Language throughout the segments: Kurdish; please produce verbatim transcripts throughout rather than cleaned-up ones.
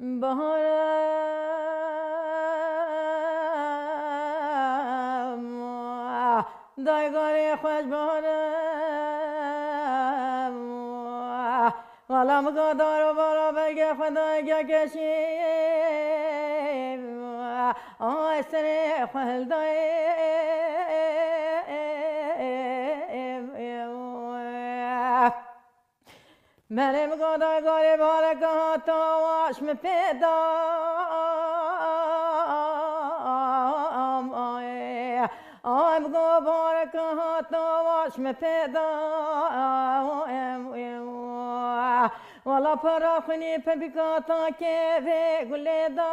Baharım, daygarê xweş baharım. Wala min go dar û bala belgê xwe dayê gekeşî. Ay serê xwe hildayê. Merê min go dayê garê bareke hata waş min pê da. Ay, ay min go bareke hata waş min pê da. Wala para xwînî pepîka takê vê gulê da.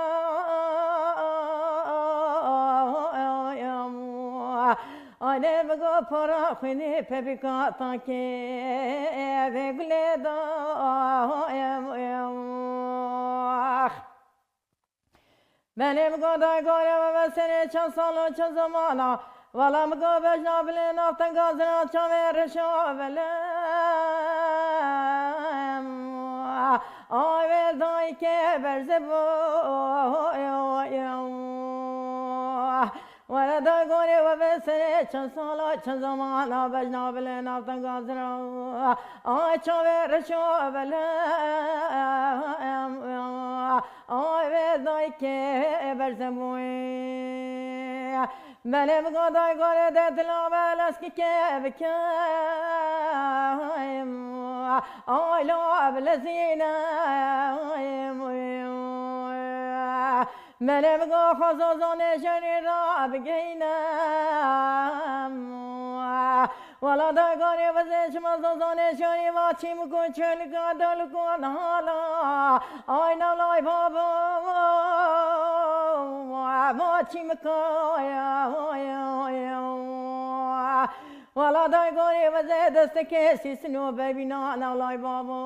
Ay, lê min go para xwînî pepîka takê vê gulê da. Belê min go dayê garê we ve serê çend sal û çend zemana. Wala min go bejna bilê nav tenga zira çavê reşa belem. Ay wê dayikê berze bû. Were dayê garê we ve serê çend sala çend zemana bejna bilê nav tenga zira. Ay çavê reşa belem. Ay wê dayikê berze bûyê. Belê min go dayê garê de dila me leskikê bikim. Ay la bilezîne. Belê min go xwe zozanê jenî ra bigeyne. Wala dayê garê ve zê çima zozanê şarî va çî min ku çolika dolika nala. Ay nalay baba va çî min kaya. Wala dayê garê ve zê destekê sîsin û bebîna nalay baba.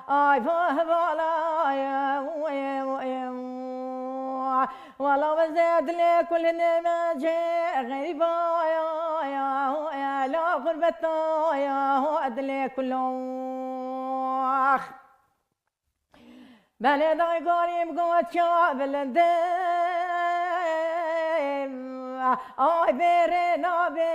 Ay va hevala. Wala ve zê dilê kulî nêmecê xerîba ya, ya, ya, la xurbeta ya, dilê kulo. Belê dayê garî min go çav bilinde. Ay bêrê nabê.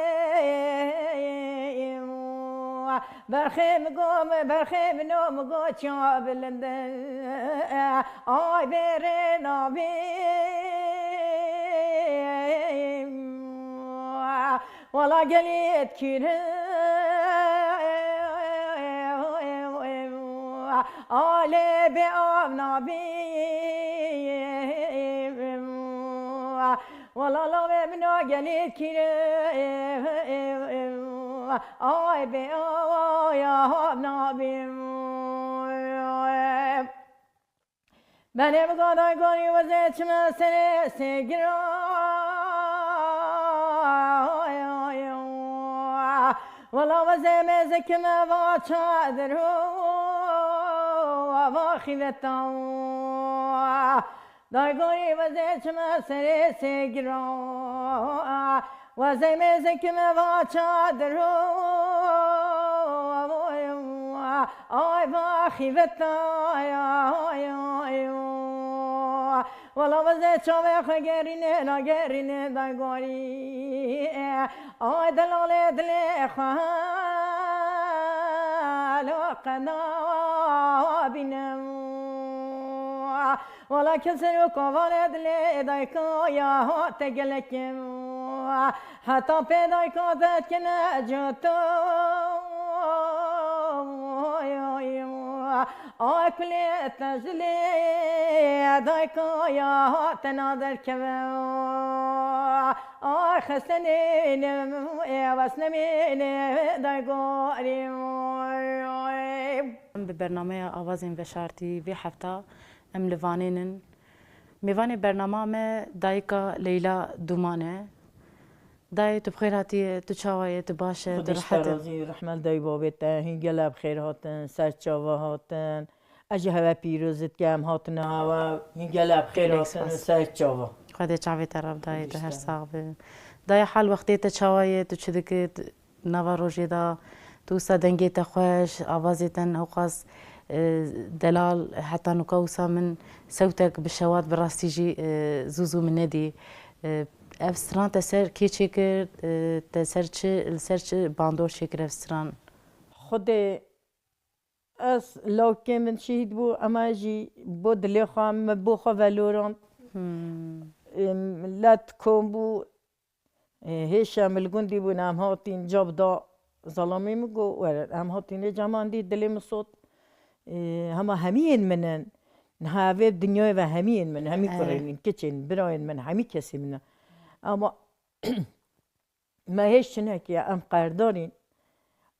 Berxê min go, berxê min o, min go çav bilinde. Ay bêrê nabê. Wala gelê dikîre. Alê bê av nabê. Wala lavê min a gelê kîre. Ay bê awa ya hab nabim. Belê min go dayê garî we zê çime serê sêgira. Wala we zê mêzikime va çadir û va xîveta. Dayê garî we zê çime serê sêgira. We zê mêzikime va çadir û. Ay va xîveta ya, ya, ya. Wala we zê çavê xwe gerîne, nagerîne dayê garî. Ay delalê dilê xwe lo qeda bînim. Wala kesir û kovalê dilê dayka ya hate gelekim. Heta pê dayka te dikine cuto. Ay kulê te ji lê dayka ya te naderkeve. Ay xestenê ne, ê wes nemê ne, dayka. Em bi bernameya Awazên Veşartî vê hefta em li Vanê nin. Mêvanê bernama me dayika Leyla Dûman e. Dayê, tu bi xêr hatiye, tu çawa ye, tu baş e, tu Xwedê ji te rehet e? Razî, rehmet dayî babê te, hîn gelek bi xêr hatin, ser çava hatin. Ez ji hewe pîroz dikim, em hatine hewe, hîn gelek bi xêr hatin û ser çava. Xwedê çavê te rev dayê, tu her sax be. Dayê, hal wextê te çawa ye, tu çi dikî, nava rojê de, tu wisa dengê te xweş, avazê te niha qas, e, delal, heta nuka wisa min sewtek bi şewat bi rastî jî, e, zû zû min nedî. E, ev stran te ser kê çêkir, e, te ser çi, li ser çi bandor çêkir ev stran? Xwedê ez lawkê min şehîd bû, ema jî bo dilê xwe, min bo xwe velorand. Hmm. E, milet kom bû, Ê, hêşa min li gundî bûn, em hatîn cab da zelamê min got, were, em hatîn ê cama dî dilê min sot. Ê, hema hemiyên min in. Niha ev ê dinyayê ve hemiyên min, hemî Evet. kurên min, kiçên, birayên min, hemî kesê min in. Ama me hêş çi nekiye, em qerdarîn.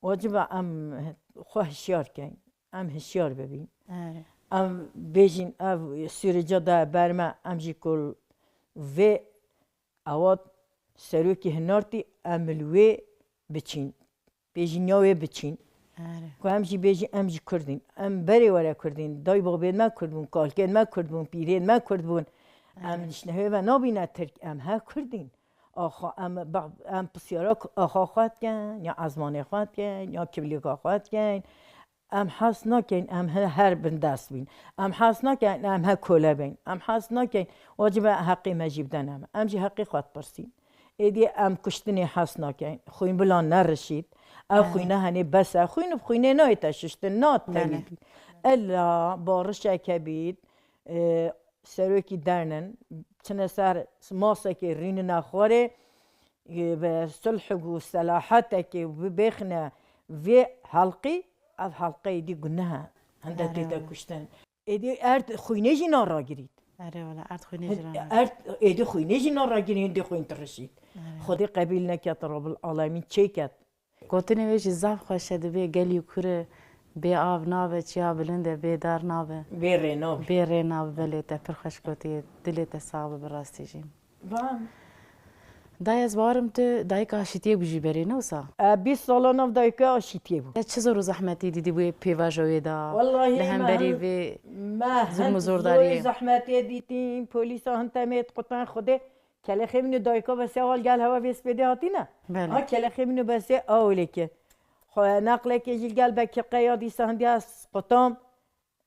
Waciba em xwe hişyar kein. Em hişyar bibîn. Evet. Em bêjîn ev sûrica da ber me, em jî ku vê Ewa serokê hinartî em li wê biçîn. Bêjî niya wê biçîn. Erê. Ku em jî bêjî em jî Kurd in. Em berê were Kurd in. Dayî babên me Kurd bûn, kalkên me Kurd bûn, pîrên me Kurd bûn. Em Erê. Ji nehê ve nabîne Tirk, em he Kurd in. Axa, em, ba-, em pisyara ku-, axa xwe dikin, ya ezmanê xwe dikin, ya kimlîka xwe dikin. Em hez nakin, em he-, her bindest bîn. Em hez nakin, em he kole bin. Em hez nakin, wacibe heqê me jî bidene me. Em jî heqê xwe dipirsîn. Êdî em kuştinê hez nakin. Xwîn bila nerişît. Ev Belê. Xwîne henê bes e. Xwîn bi xwînê nayê te şiştin, na Belê. Tevî bît. Ella barişeke bît, e, serokî dernin, çine ser masekê rînine xwarê, e, bi sulh û selahetekê bibêxine vê helqî, ev helqeyê dî guneh e. Hinde Erê tête wele. Kuştin. Êdî erd xwînê jî naragirît. Erê wele, erd xwînê jî naragirît. Erd, êdî xwînê jî naragirît, hindê xwîn tirişît. Erê. Xwedê qebîl neket, Rabbil Alemîn çêket. Gotinê wê jî zaf xweş e, dibê gelî kur e, bê av nabe, çiya bilind e, bê dar nabe. Bê rê nabe. Bê rê nabe, belê te pir xweş gotiye, dilê te sax be bi rastî jî. Van. Dayê, ez bawerim tu dayika aşîtiyê bû jî berê, ne wisa? E, bîst sala nav dayika aşîtiyê bû. Te çi zor û zehmetî dîtî bûyê pêvajoyê de? Wallahî Li me hemberî hin-, vê me zulm û hin zordariyê? Zorî zehmetiyê dîtîn, polîsa hin temê diqutan Xwedê. Kelexê min û dayika besê ewal gel hewa vê spêdê hatîne. Belê. A kelexê min û besê ewlê ke. Xwe neqlekê jî gel Bekirqeya dîsa hindiya ez qutam.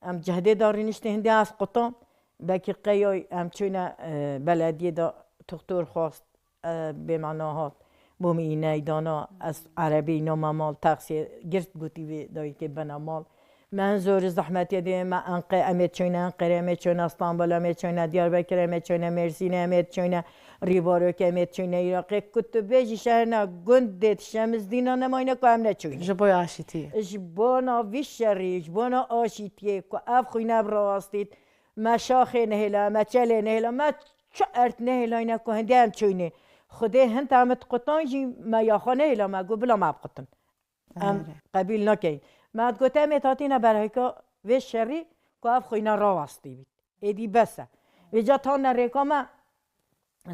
Em cehdê da rîniştê hindiya ez qutam. Bekirqeya em çûne, e, belediyê da tuxtor xwast, e, bê me nahat. Bo min îney dana, ez erebî îna me mal, taksiyê girt gotî vê dayikê bena mal. Me hin zor û zehmetiyê dê, me Enqe-, em ê çûyne Enqerê, em ê çûyne Stenbol, em ê çûyne Diyarbekir, em ê çûyne Mêrsînê, em ê çûyne Rîbarokê, em ê çûyne Iraqê. Ku tu bêjî şehrna gundê dişemizdîna nemayne ku em neçûyne. Ji bo aşîtiyê. Ji bona vî şerî, ji bona aşîtiyê ku ev xwîne bi rawastît, me şaxê nehêla, me çelê nehêla, me çi erd nehêlayne ku hindê em çûyne. Xwedê hin te min qutan jî me ya xwe nehêla, me got bila me biqutin. Em Erê. Qebîl nakeyin. Me digot, em ê hatîne berhêka vê şerî ku ev xwîna rawastî bît. Êdî bes e. Vêca tane rêka me,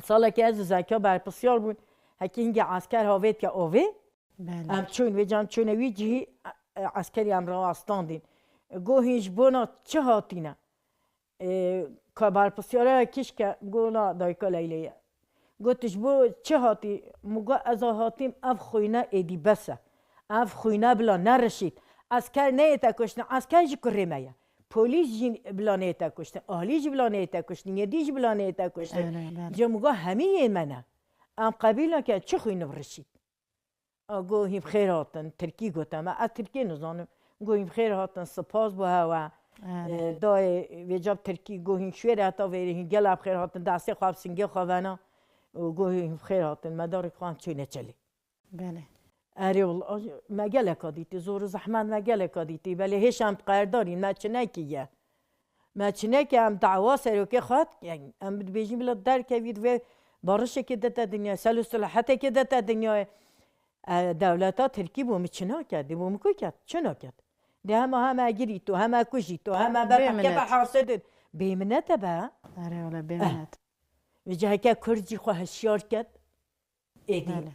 salekê ez û Zeka berpisyar bûn. Hekî hingê esker havêtiye ovê. Belê. Em çûn, vêca em çûne wî cihî, e, e, eskerî em rawastandîn. Go hîn ji bona çi hatîne? Ê, ka berpisyara kişke, go na dayika Leylê ye. Got, "Tu ji bo çi hatî?" Min got, "Ez a hatîm, ev xwîne êdî bes e. Ev xwîne bila nerişît. Esker neyête kuştin, esker ji kurê me ye. Polîs jî bila neyête kuştin, alî jî bila neyête kuştin, yedî jî bila neyête kuştin." Erê, belê. Cem got, "Hemî yên me ne. Em qebîl nake çi xwîn birişît." A, go hîn bi xêr hatin, tirkî gote me. Ez tirkî nizanim. Go hîn bi xêr hatin, spas bo hewe. Erê. E, dayê vêca bi tirkî go hîn şwêre heta vêrê hîn gela bi xêr hatin, destê xwe bi singê xwe vena. Û go hîn bi xêr hatin, medarê xwe em çûne çelê. Belê. Erê wela, me geleka dîtî, zor û zehmet me geleka dîtî. Belê hêşa em qerdarîn, me çinekî ye. Me çineke em dawa serokê xwe dikin. Em dibêjin bila derkevî di vê barişekê de te dinyayê, sel û silaheteke de te dinyayê. E, dewleta Tirkî bo min çi naket? Dê bo min ku ket? Çi naket? Dê hema hema girî to, hema kujî to, hema be Bê minet. Hasedin. Bê minet e be. Erê wele bê Eh. minet. Vêca heke Kurd jî xwe hişyar ket. Êdî. Belê.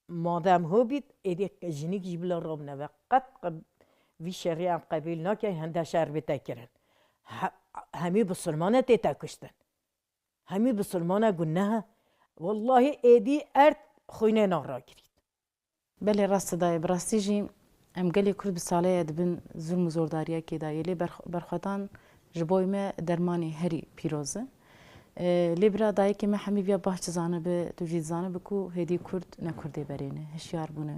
Madem ho bît, êdî jinik jî bila rabine ve. Qet qe-, vî şerî em qebîl nakin, hinde şer bête kirin. He-, hemî bisilmane tête kuştin. Hemî bisilmane guneh e. Wellahî êdî erd xwînê na ragirît. Belê rast dayê, bi rastî jî Em gelê Kurd bi saleya dibin zulm û zordariyekê de yê, lê berx-, berxwedan ji boy me dermanê herî pîroz e. E, lê bira dayikê me hemî viya baş dizanibi, tu jî dizanibi ku hêdî Kurd ne Kurdê berê ne, hişyar bûne.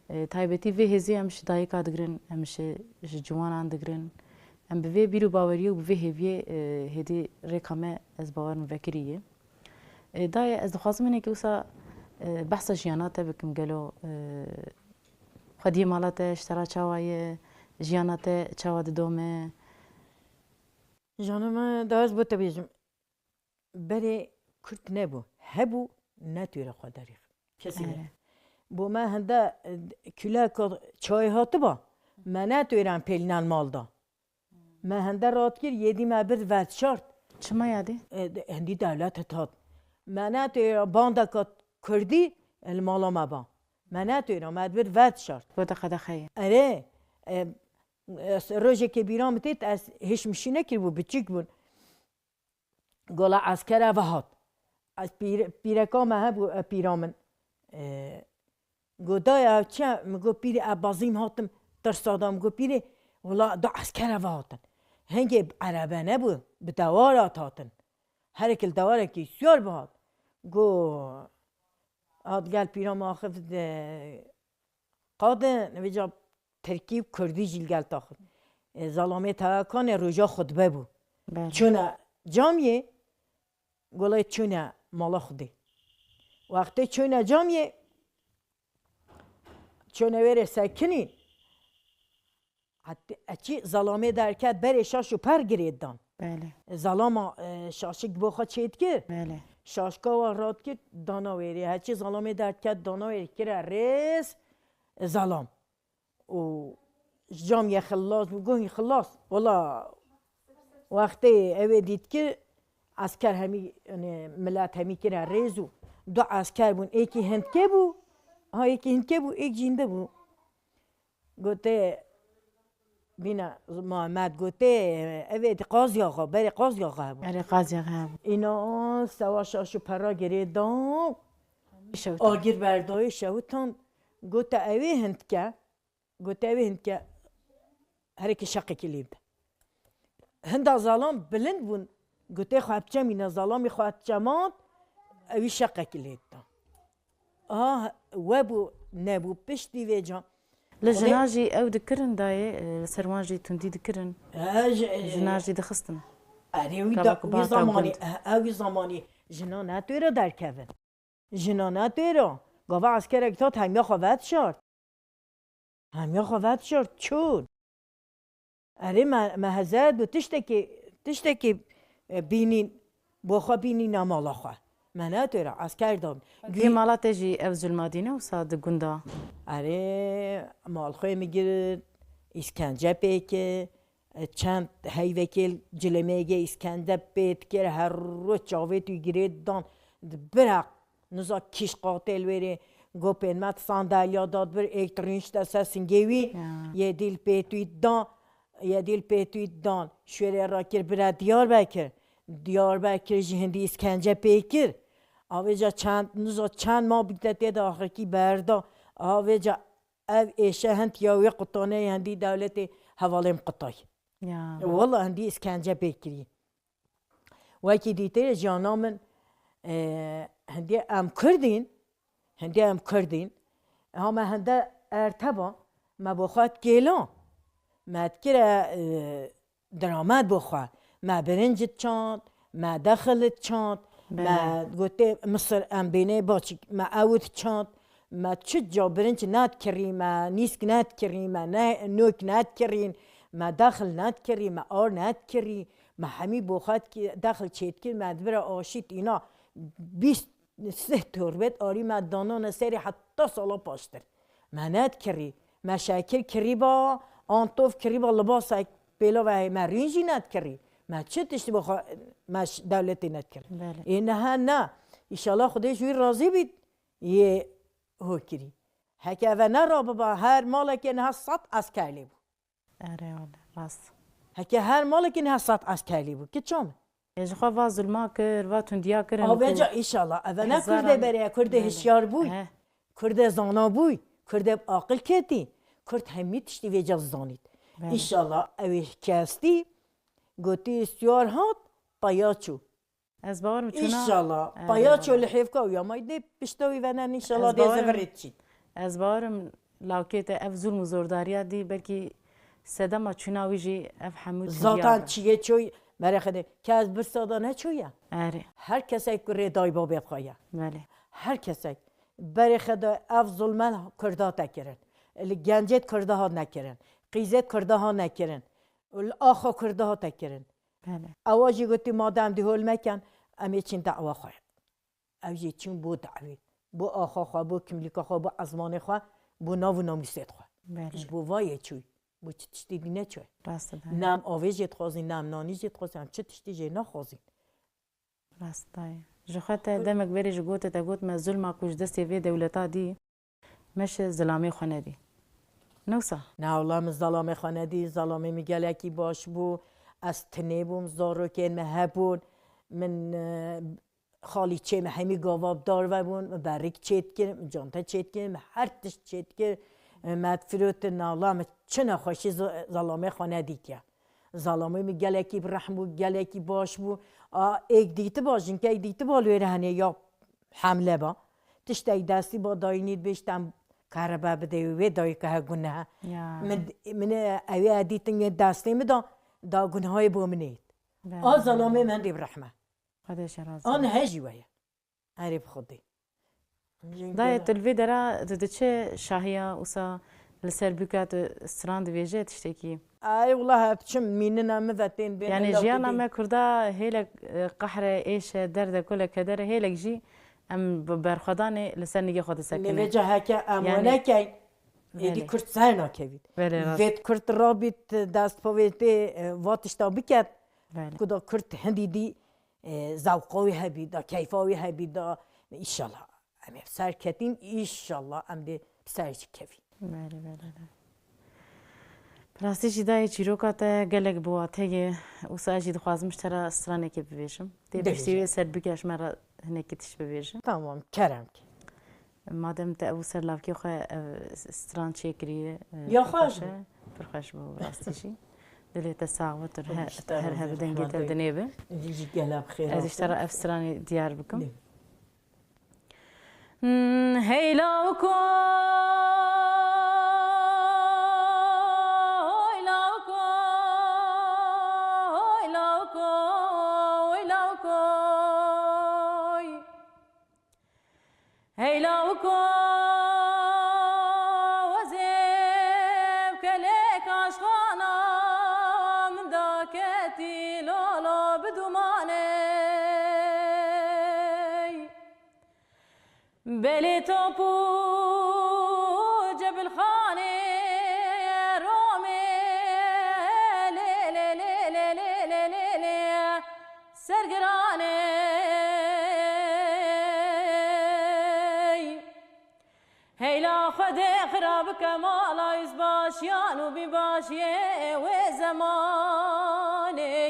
E, taybetî vê hêzê em ji dayika digirin, em ji, ji ciwanan digirin. Em bi vê bîr û baweriyê û bi vê hêviyê, e, hêdî rêka me ez bawer min vekirî ye. E, dayê, ez dixwazim hinekî wisa, e, behsa jiyana te bikim gelo, e, xwediyê mala te ji te re çawa ye, jiyana te çawa didome? Jana me, da ez bo te bêjim. Berê Kurd nebû. Hebû, netûre xwe derî. Kesî ne. Ere. Bo me hinde, e, küleka çayê hatiba, me netûran pêlînan mal da. Me hinde rahat kir, yêdî me bir vet şart. Çima yadî? E, de-, hindî dewlet hat. Me netûra bandeka Kurdî li mala me ba. Me netûra, me bir vet şart. Bo te qedexe ye. Erê, e, ez rojekê bîra min têt, ez hêş min şî nekiribû, biçûk bûn. Gola esker eve hat. Ez pîr-, pîreka me hebû, e, pîra min. E, got, dayê, ev çi ye? Min got, pîrê, ev bazîm hatim, tirsa da. Min got, pîrê, wela du esker eve hatin. Hingê erebe nebû, bi dewar hat hatin. Herek li dewarekî siyar bihat. Got, hat gel pîra min axif de, qadin, vêca tirkî û kurdî jî li gel taxin. E, zalamê tewakanê roja xutbe bû. Belê. Çûne camiyê, golê çûne mala Xwedê. Wextê çûne camiyê, çûne wêrê sekinî, Hatî, eçî zalamê derket berê şaş û per girê dan. Belê. Zalama, e, şaşik bo xwe çêdikir. Belê. Şaşka wa radkir dana wêrê. Heçî zalamê derket dana wêrê kire rêz, e, zalam. Û cam ye xilas bû, gohî xilas. Wela wextê ew ê dît ki esker hemî, yani, milet hemî kire rêz û du esker bûn. Êkî hindke bû, ha, êkî hindke bû, êk jî hinde bû. Gote, bîne, Muhammed gote, ev ê qazî axa, berê qazî axa hebû. Erê, qazî axa hebû. Îna sewa şaş û pera girê da, şewtan. Agir berdayê şewtan, gote, ew ê hindke, gote, ew ê hindke, herêkî şeqekî lê bide. Hinda zalam bilind bûn, gotê xwe hepçemîne, zalamî xwe hepçemand, ewî şeqekî lê dida. Ah, webû, nebû, piştî vêca. Li Xwedê jina jî ew dikirin dayê, e, li ser wan jî tundî dikirin. E, ji, e, jina jî dixistin. Erê, wî da, wî zamanî, e, ew wî zamanî jina ne têra derkevin. Jina ne têra. Gava eskerek tat hemiya xwe vedişart. Hemiya xwe vedişart çûn. Erê me, me hezar bû tiştekî, tiştekî, e, bînîn, bo xwe bînîna mala xwe. Me netêra, esker da. Dê mala te jî ev zulma dîne wisa di gunda? Erê, mal xwe min girt, îskence pê kir, e, çend heyvekê cilemêgê îskence pê dikir, her roj çavê tu girê dan, di bira Niza kîş qatê li wêrê gopên me di sandalya da dibir, êk dirînşte ser singê wî, ya, yê dî li pêtûyî dan, yê dî li pêtûyî dan. Şûrê rakir bire Diyarbekir. Diyarbekir jî hindî îskence pê kir. Avêca çend, niza çend ma bîte tê de axirkî berda. Avêca ev êşe hind ya wê qutanê hindî dewletê hevalê min qutay. Ya. Wela hindî îskence pê kirî. Wekî dîtê jiyana min, e, hindê em Kurdîn, hindê em Kurdîn, ha me hinde erte ba, me bo xwe dikêla, me dikire, e, diramet bo xwe, me birinc diçand, me dexil diçand, me, belê, gotê Misir em bênê baçik, me ew diçand, me çi ca birinc nedikirî, me nîsk nedikirî, me ne, nok nedikirîn, me dexil nedikirî, me ar nedikirî, Me hemî bo xwe dikî-, dexil çêdikir, me dibira aşît îna bîst sih torbet arî me danane serê heta sala paştir. Me nedikirî, me şekir kirîba, antof kirîba, libasek pêlava heye, me rîn jî nedikirî. Me çi tiştî bo xwe, me ş-, dewletê nedikirî. Belê. Ê niha ne. Îşallah Xwedê ji wî razî bît, yê ho kirî. Heke eve ne rabiba, her malekê niha sed esker lê bû. Erê wele, rast. Heke her malekî niha sed eskerlî bû. Ki çom? Ê ji xwe va zulma kir, va tundiya kirin. Avêca îşallah. Eve ne Kurdê berê, Kurdê hişyar bûy. Kurdê zana bûy. Kurdê aqil ketî. Kurd hemî tiştî vêca zanît. Belê. Înşallah ew ê kestî gotî, siyar hat, paya çû. Ez bawerim çûna. Înşallah. Erê, paya çû li hêvka û ya may dê pişta wî venen înşallah dê zivirê çît. Ez bawerim lawkê te ev zulm û zordariya dî belkî sedema çûna wî jî ev hemû tundiya be. Zaten çiyê çûy, berê Xwedê, kes birsa da neçûye. Erê. Her kesek ku rê dayî babê xwe ye. Belê. Her kesek. Berê Xwedê ev zulme Kurda te kirin. Li gencêt Kurda hat nekirin. Qîzêt Kurda hat nekirin. Û li axa Kurda hate kirin. Belê. Ewa jî gotî, madem dîhol mekin, em ê çin dawa xwe. Ew jî çûn bo dawî, bo axa xwe, bo kimlîka xwe, bo ezmanê xwe, bo nav û namûsê xwe. Belê. Ji bo vayê çûy, bo çi tiştî dî neçûy. Rast e. Ne em avê jê dixwazîn, ne em nanî jê dixwazîn, em çi tiştî jê naxwazîn. Rast e. Ji xwe te demek berê ji gotê te got me zulma ku ji destê vê dewleta dî. Meşe zilamê xwe nedî. Ne wisa? Na wela min zilamê xwe nedî, zilamê min gelekî baş bû. Ez tinê bûm, zarokên me hebûn. Min, e, xalîçê me hemî gava bi dar ve bûn. Min berrik çêdikir, min cante çêdikir, min her tişt çêdikir. E, me difirotin, na wela min çi nexweşî zi-, zilamê xwe nedîtiye. Zilamê min gelekî bi rehm bû, gelekî baş bû. A, êk dîtiba, jinkek dîtiba li wêre henê ya hemle ba. Tiştek destî ba dayînî dibêjtem kerebe bidê wê dayîka he gunehe. Ya. Min, min ê, ew ê dîtin yê destê min da, da gunehayê bo min êt. Be. A zilamê min dê bi rehme. Xwedê şe razî. An he jî we ye. Erê bi Xwedê. Dayê, tu li vê dera tu diçe şahiya wisa li ser bûka tu stran dibêje tiştekî? Ay wela hevçim mînina min ve tên bê. Yani jiyana me Kurda hêlek, e, qehre, êşe, derde, kule, kedere hêlek jî em bi berxwedanê li ser nigê xwe disekine. Nêvêca heke em Yani we nekeyn, êdî Belê. Kurd ser nakevît. Belê, rast. Vêt Kurd rabît dest povê tê, e, va tişta biket. Belê. Ku da Kurd hindî dî e, zewqa wî hebî da, keyfa wî hebî da, înşallah em ê bi ser ketîn, înşallah em dê bi ser jî kevîn. Belê, belê, belê. Bi rastî jî dayê çîroka te gelek bi wate ye. Wisa ez jî dixwazim ji te re stranekê bibêjim. Tê Dibêje. Piştî wê ser bike ji me re hinekî tişt bibêje. Tamam, kerem ke. Madem te ew ser lavkê xwe, ev stran çêkiriye, e, Ya pir xweş xweş e, bû. Pir xweş bû, rastî jî. Dilê te sax be, tu Xwedê her, ji te her re heb zêde dengê te rehmet dinê be. Êdî jî gelek bi xêr Ez ji te re hatin. Ev stranê diyar bikim. Dê. Hmm, hey lawko, hey lawko, hey lawko, hey lawko. Hey lawko, wezê bi kelek aşxana min daketî lolo bi dumanê. Belê top û cebilxanê Romê, lê, lê, lê, sergiranê. Heyla Xwedê xira bike mala wî, bi başiyan û bîbaşiyê wê zemanê.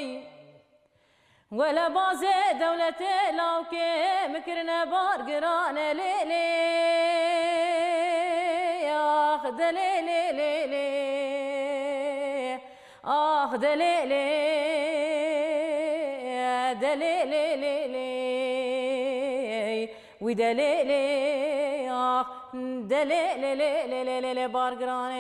Wele bazê dewletê lawkê min kirine bar girane lê lê. Ax de lê lê lê lê. Ax de lê lê, de lê lê lê lê, wî de lê lê, ax de lê lê lê lê lê lê lê bar giran e.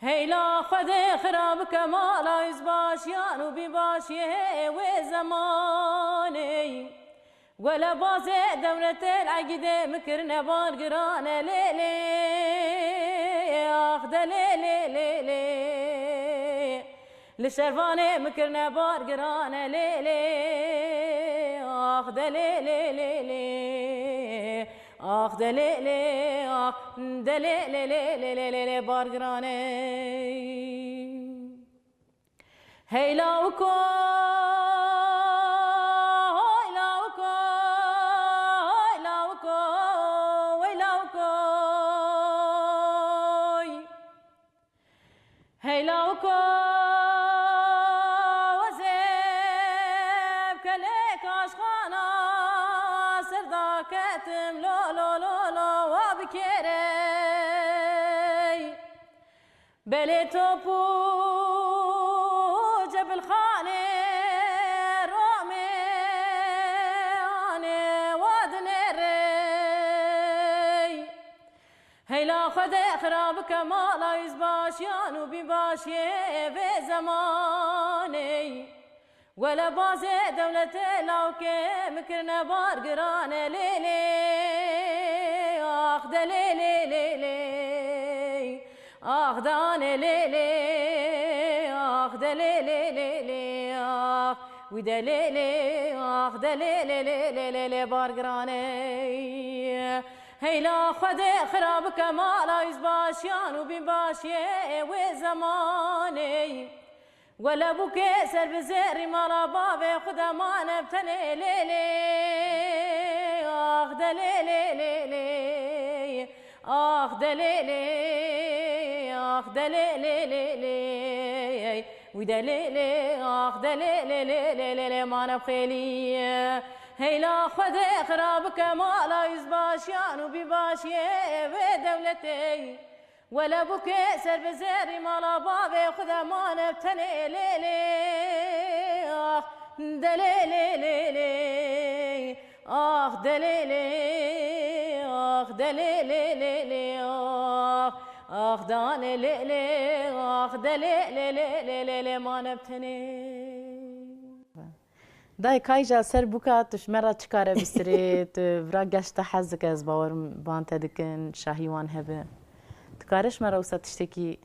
Heyla Xwedê xira bike mala wî, bi başiyan û bîbaşiyê wê zemanê. Wele bazê dewletê li egîdê min kirine bar girane lê lê, ax de lê lê lê lê. Li Şervanê min kirine bar girane lê lê, ax de lê lê lê lê. Ax de lê lê, ax de lê lê lê lê lê lê lê bar girane. Hey lawko, hey lawko, hey lawko, hey lawko. Hey lawko, wezê bi kelek aşxana ser daketim lo lo lo lo wa bikêre. Lê top û cebilxanê Romê anê wa dinêrey. Heyla Xwedê xira bike mala yüzbaşiyan û bînbaşiyê vê zemanê. Wele bazê dewletê lawkê min kirine bar girane lê lê, ax de lê lê lê lê. Ax dane lê lê, ax de lê lê lê lê, ax wî de lê lê, ax de lê lê lê lê lê lê bar girane. Heyla Xwedê xira bike mala yüzbaşiyan û bînbaşiyê wê zemanê. Wele bûkê ser bi zêrî mala bavê xwe de mane bi tenê lê lê. Ax de lê lê lê lê. Ax de lê lê. Ax de lê lê lê lê. Wî de lê lê. Ax de lê lê lê lê lê lê mane bi xêlî. Heyla Xwedê xira bike mala yüzbaşiyan û bînbaşiyê wê dewletê. Wele bûkê ser bi zêrî mala bavê xwe de mane bi tenê lê lê. Ax de lê lê lê lê. Ax de lê lê. Ax de lê lê lê lê. Ax, ax dane lê lê. Ax de lê lê lê lê lê lê mane bi tenê. Dayê, kayî jî ser bûka tu ji me re çi kare bistirê, tu vira geş te hez dike, ez bawerim van te dikin, şahî wan hebe. Tu kare ji me re wisa tiştekî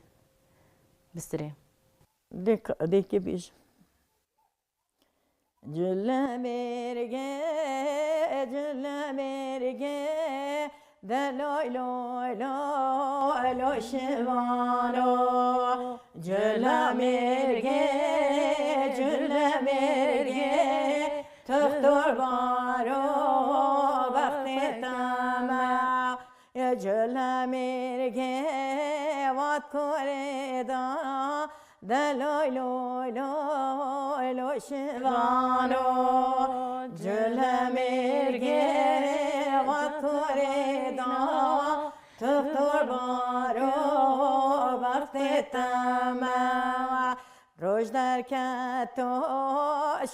bistirê? Lê ka-, lê kê bêjim? Cile mêrge, cile mêrge, de loy loy loy loy şivano. Cile mêrge, cile mêrge, tixtor baro bextê te me. Cile mêrge, vat korê da, de loy loy loy loy şivano. Cile mêrge, vat korê da, tixtor baro bextê te me. Roj derketo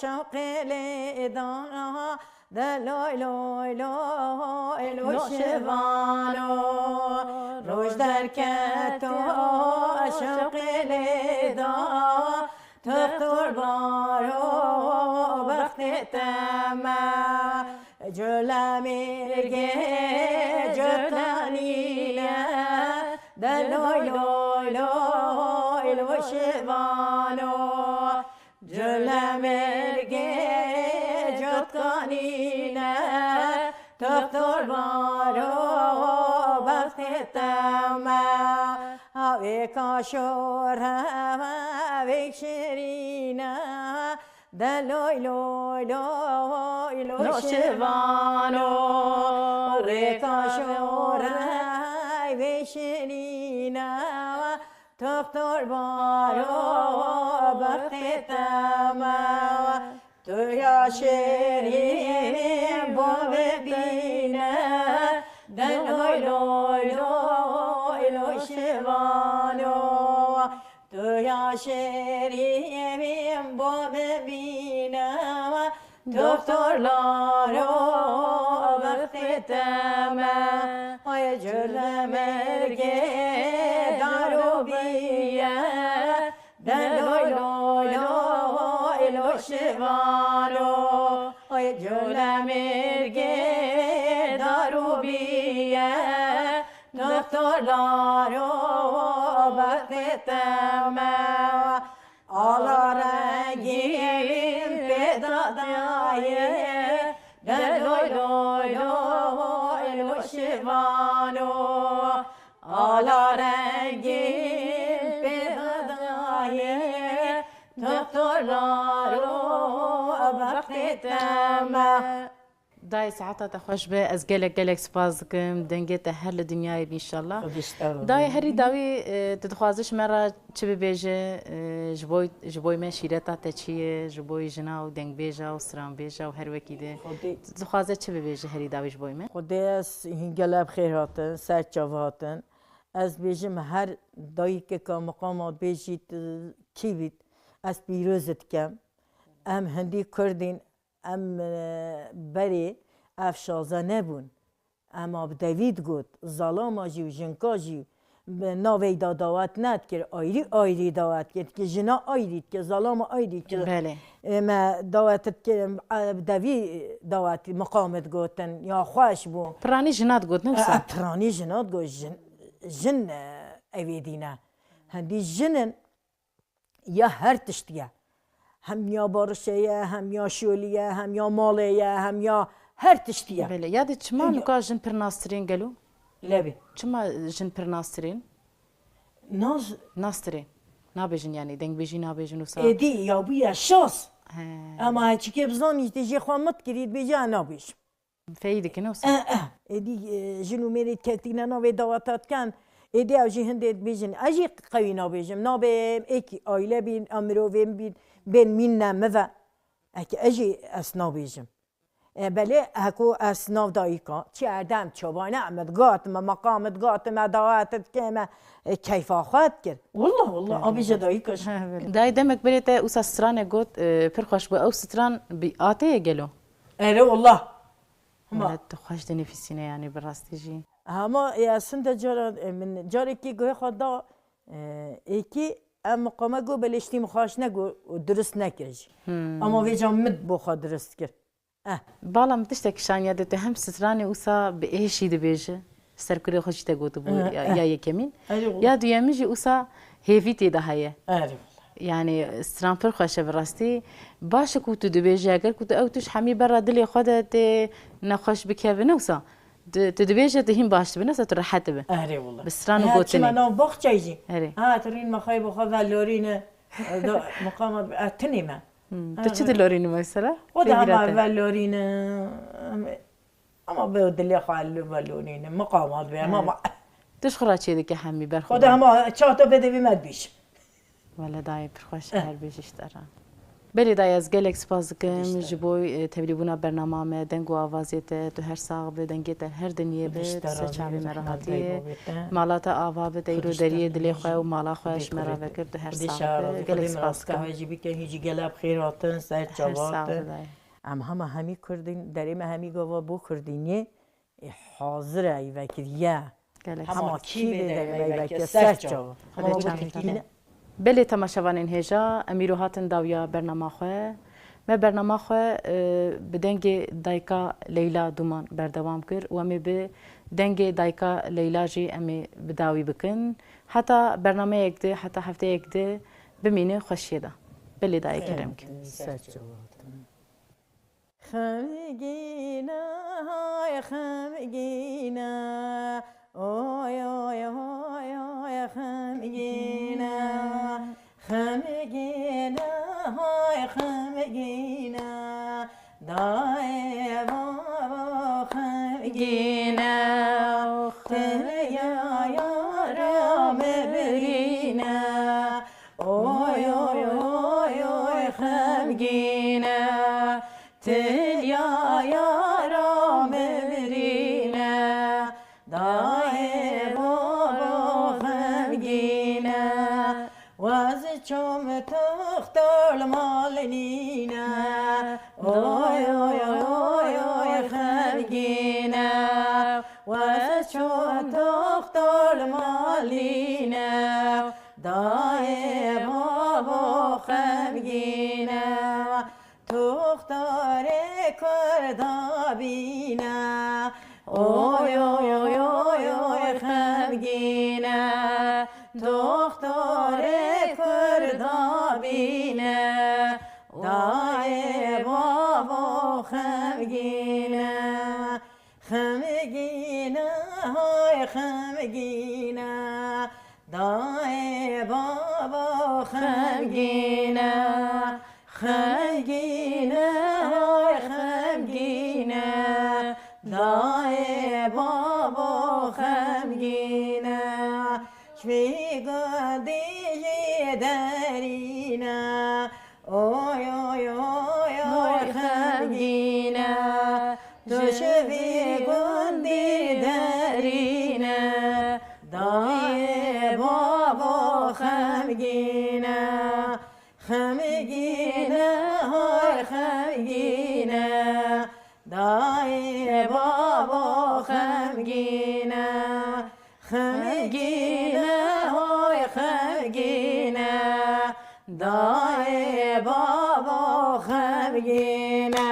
şewqê lê da, de loy loy loy loy şivano. Roj derketo şewqê lê da, tixtor baro bextê te me. Cile mêrge cotanîne, de loy loy loy loy şivano. Cile mêrge cotkanîne, tixtor baro bextê te me. Havê kaşo revê şirîne, de loy loy loy loy şivano. Rê kaşo revê şirîne, tixtor baro bextê te me. Tu ya şêrîn bo bibîne, de loy loy loy loy şivano. Tu ya şêrîn bo bibîne, Doktorlar o bextê te me, ay cile mergê daro biye, de loy loy loy loy şivano, ay cile mergê daro biye, doktorlar o bextê te me. Ala rengîn pê dadaye, de loy loy loy loy şivano. Ala rengîn pê dadaye, doktorlar o bextê te me. Dayê, saeta te xweş be. Ez gelek gelek spas dikim. Dengê te her li dinyayê be înşallah. Xwedî ji te re be. Dayê, herî dawî, e, tu dixwazî ji me re çi bibêje? E, ji bo, ji bo me şîreta te çi ye? Ji bo jina û dengbêja û stranbêja û her wekî de. Xwedî. Tu dixwaze çi bibêje herî dawî ji bo me? Xwedê ez hîn gelek bi xêr hatin, ser çav hatin. Ez bêjim her dayikeka miqama bêjît, kî bît, ez pîroz dikem. Em hindî Kurdîn, em, e, berê ev şaze nebûn. Em a bi devî digot, zalama jî û jinka jî bi navê da dawet nedikir, ayrî ayrî dawet dikir. Dikir jina ayrî dikir, zalama ayrî dikir. Belê. E, me dawet dikir, e, bi devî dawet miqam digotin, ya xweş bû. Piranî jina digot, ne wisa? E, piranî jina digot, jin, jin, e, evê dîne. Hindî jin in, ya her tiştî ye. Hem ya barişê ye, hem ya şolî ye, hem ya malê ye, hem ya her tiştî ye. Belê, ya de çima Ya. nika jin pir nastirên gelo? Lebê. Çima jin pir nastirên? Nas- Nastirên. Nabêjin yani, dengbêjî nabêjin wisa. Êdî ya bûye şas. He. Ama çikê bizanî tê jê xwe mit kirî, dibêje nabêjim. Feyî dikin wisa. Eh, eh. Êdî, e, jin û mêrê kevtîne navê daweta dikin. Êdî ew jî hindê dibêjin. Ez jî qewî nabêjim. Nabêm êkî aile bîn, a mirovên bîn, bên mîn ne mi ve. Eke ez jî ez nabêjim. E, belê heko ez nav dayika. Çi erdem, çobane, em digatime, meqam digatime, dawet dikeme, e, keyfa xwe dikir. Wallah, wallah, Tabii. abîje dayika jî. Dayê demek berê te wisa stranê got, e, pir xweş bû. Ew stran bi atê ye gelo? Erê wallah. Hema. Milet xweş dinivîsîne, yanî bi rastî jî. Hema, e, ez hinde cara, e, min carekî guhê xwe da, e, êkî em miqame got, belê ştî min xweş ne got û dirust nekir jî. Hmm. Ama vêca min bo xwe dirust kir. Eh. Bala min tiştekî şaniya de, tu hem stranê wisa bi êşî dibêje, ser kurê xwe jî te gotibû, Eh, ya, eh. ya yekemîn. Erê wala. Ya duyemîn jî wisa hêvî tê de heye. Erê wala. Yani stran pir xweş e bi rastî. Baş e ku tu dibêjî, eger ku tu ew tişt hemî berra dilê xwe de tê nexweş bikeve, ne wisa. Tu, tu dibêje tu hîn baş dibe, ne wisa tu rehet dibe. Erê wala. Bi stran û Ha, gotinê. çima nav baxçeyê jî. Erê. Ha, tu rîn me xwe bo xwe velorîne. Do, maqama, e, tinê me. Hmm. Ha, Tu çi ha. dilorînî mesela? O da Tê hema bîra te? velorîne. Ama be dilê xwe li velorîne. Maqama dibe, Evet. ama. Tu ji xwe re çê dike hemî ber xwe Xwe de de. hema çato bedevî me dibîş. Wele dayê pir xweş Eh. her bêjî ji te re. Belê dayê, ez gelek spas dikim Dişte. ji bo, e, tevlîbûna bernama me, deng û avazê te, tu her sax bi, dengê te her dinyê bi, Dişte tu ser razî çavê bin, me re Rehmet hatiye. Bey, babê te. Mala te ava bi, te îro Dişte deriyê dilê xwe û mala xwe ji me re vekir, tu her sax bi. Gelek spas dikim. Hû jî bike, hû jî gelek bi xêr hatin, ser çava hatin. Em hema hemî Kurdîn, derê me hemî gava bo Kurdîniyê. Ê, hazir e, ê vekiriye. Gelek Hema spas. kî vê derê me veke ser çav. Hema Belê bu çav. Tirkî ne? Belê temaşevanên hêja, em îro hatin dawiya bernama xwe. Me bernama xwe, e, bi dengê dayika Leyla Duman berdewam kir û em ê bi dengê dayika Leyla jî em ê bi dawî bikin. Heta bernameyek di, heta hefteyek di bimîne xweşiyê de. Belê dayê kerem ki. Ser çav. Xemgîne, hay xemgîne, oy, oy, oy, oy, xemgîne. Xemgîne, hay xemgîne, dayê babo xemgîne. Xemgîne, tu ya yara me birîne, oy, oy, oy, oy, xemgîne. Tiliya yara min birîne, dayê babo xemgîne. Wez çom toxtol mal nîne, oy, oy, oy, oy, xemgîne. Wez çom toxtol mal nîne, dayê babo xemgîne. Toxtarê Kurda bîne, oy, oy, oy, oy, oy, xemgîne. Toxtarê Kurda bîne, dayê babo xemgîne. Xemgîne, hay xemgîne, dayê babo xemgîne. Xemgîne, hay xemgîne, dayê babo xemgîne. Ji vî gundî jî derîne, oy, oy, oy, oy, xemgîne. Tu ji vî gundî derîne, dayê Xemgîne, hoy xemgîne, dayê babo xemgîne. Xemgîne, hoy xemgîne, dayê babo xemgîne.